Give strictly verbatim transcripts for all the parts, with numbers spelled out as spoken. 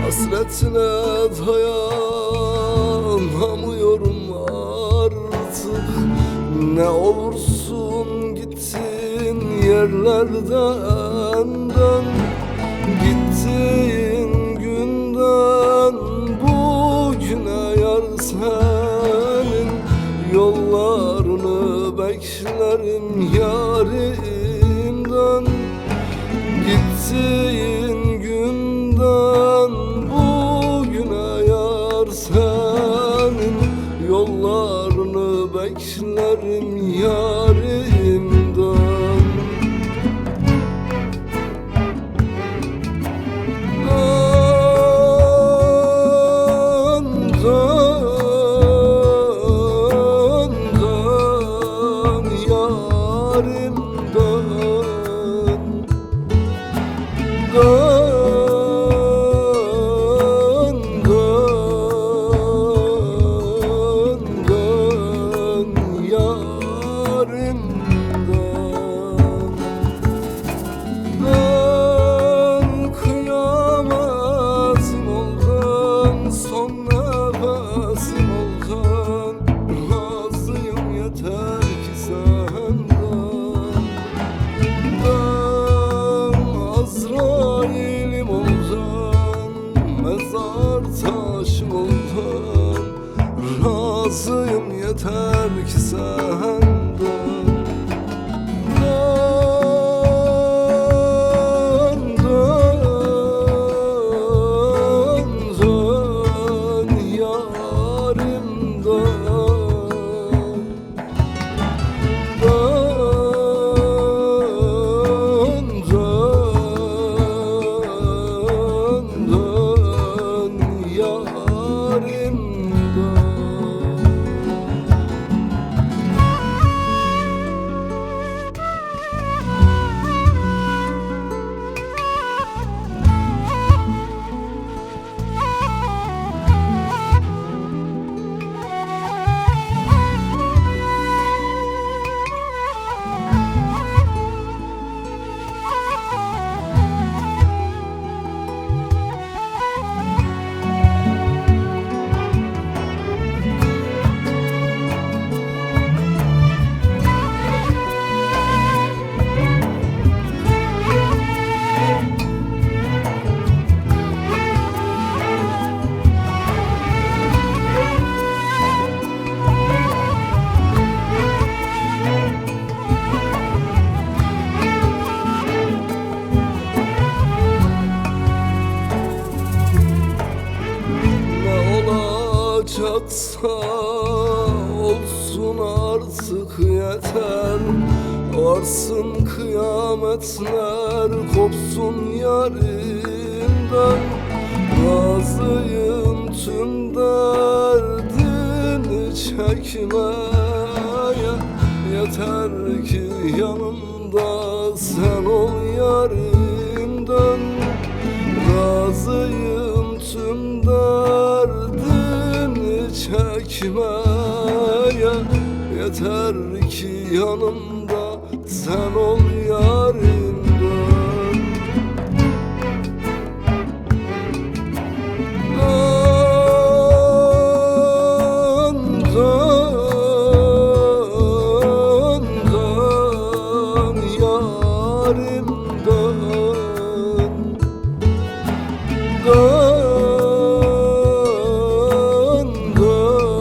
Hasretine dayanamıyorum artık. Ne olursun gittiğin yerlerden dön. Gittiğin günden bugüne yar senin yollarını bek beklerim yarimden. Gittiğin günden bugüne yar senin yollarını beklerim yarimden. Dön, dön, dön yarim dön. Dön, dön, dön yarim dön. Dön kıyametim ol dön, son nefesim ol dön. Razıyım yeter ki sen dön. Dön Azrail'im ol dön, mezar taşım ol dön. Razıyım yeter ki sen dön. Dön, dön, dön yarim dön. Dön, dön, dön yarim dön. Ne olacaksa olsun artık yeter. Varsın kıyametler kopsun yarimden. Razıyım tüm derdini çekmeye. Yeter ki yanımda sen ol yarimden. Razıyım tüm derdini çekmeye. Yeter ki yanımda sen ol yarimden. Dön, dön, dön yarim dön. Dön, dön,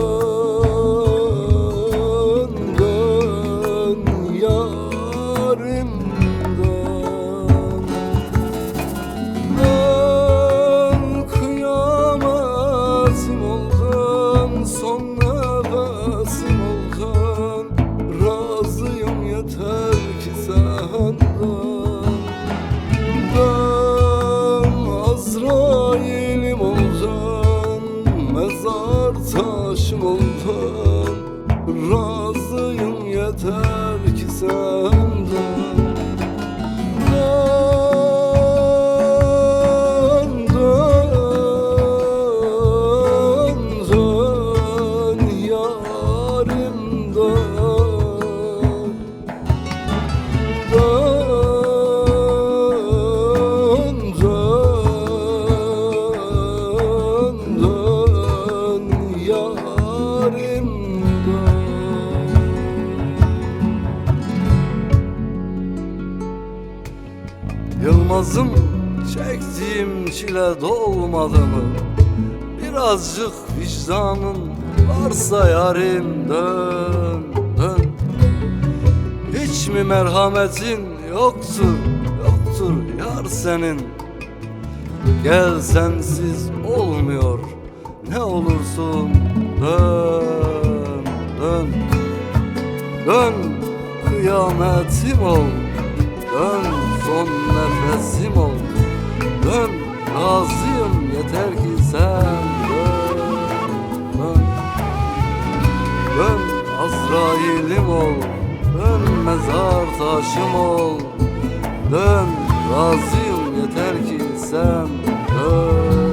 Taşım oldun, razıyım yeter ki sen dön. Dön, dön, dön yarim dön. Dön, dön, dön yarim dön. Yılmazım, çektiğim çile dolmadı mı? Birazcık vicdanın varsa yarim dön, dön. Hiç mi merhametin yoktur, yoktur yar senin? Gel, sensiz olmuyor, ne olursun dön, dön. Dön, kıyametim ol. Dön, son nefesim ol. Dön, razıyım, yeter ki sen dön, dön. Dön, Azrail'im ol. Dön, mezar taşım ol. Dön, razıyım, yeter ki sen dön.